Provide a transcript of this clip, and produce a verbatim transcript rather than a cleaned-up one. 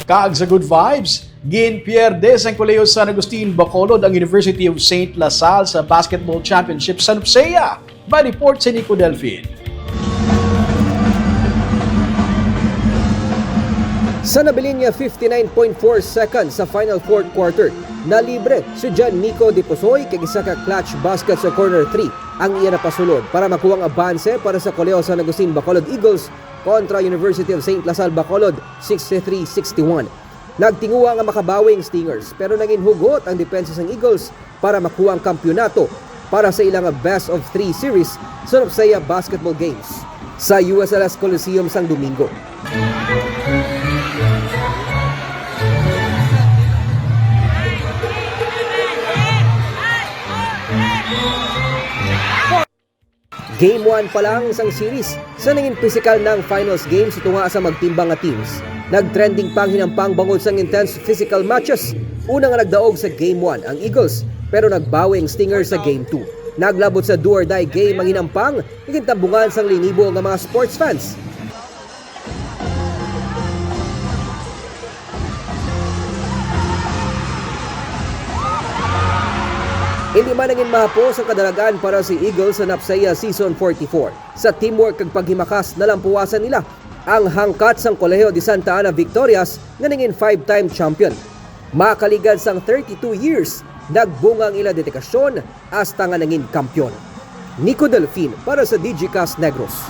Kag sa good vibes, ginpierde sang Kolehiyo San Agustin, Bacolod ang University of Saint La Salle sa Basketball Championship sa NUPSEA. May report si Nico Delfin. Sa nabilin nga fifty-nine point four seconds sa final fourth quarter, nalibre si John Nico Dipusoy kag isa ka clutch basket sa corner three ang iya napasulod para makuha ang abanse para sa Kolehiyo San Agustin Bacolod Eagles kontra University of Saint La Salle Bacolod, sixty-three sixty-one. Nagtinguha nga makabawi ang Stingers, pero nangin hugot ang depensa sang Eagles para makuha ang kampiyonato para sa ila nga best of three series sa NUPSEA Basketball Games sa U S L S Coliseum sang Domingo. Game one pa lang sang series, sa nangin pisikal na ang finals game sa tunga sa magtimbang nga teams. Nagtrending pa ang hinampang bangod sang intense physical matches. Una nga nagdaog sa Game one ang Eagles, pero nagbawi ang Stingers sa Game two. Naglabot sa do or die game ang hinampang, nga gintambungan sang linibo nga mga sports fans. Hindi man nangin mahapos ang kadalagan para sa Eagles sa NUPSEA Season forty-four. Sa teamwork kag paghimakas, nalampuwasan nila ang hangkat sang Kolehiyo de Santa Ana Victorias nga nangin five-time champion. Makaligad sang thirty-two years, nagbunga ang ila dedikasyon hasta nga nangin kampiyon. Nico Delfin para sa Digicast Negros.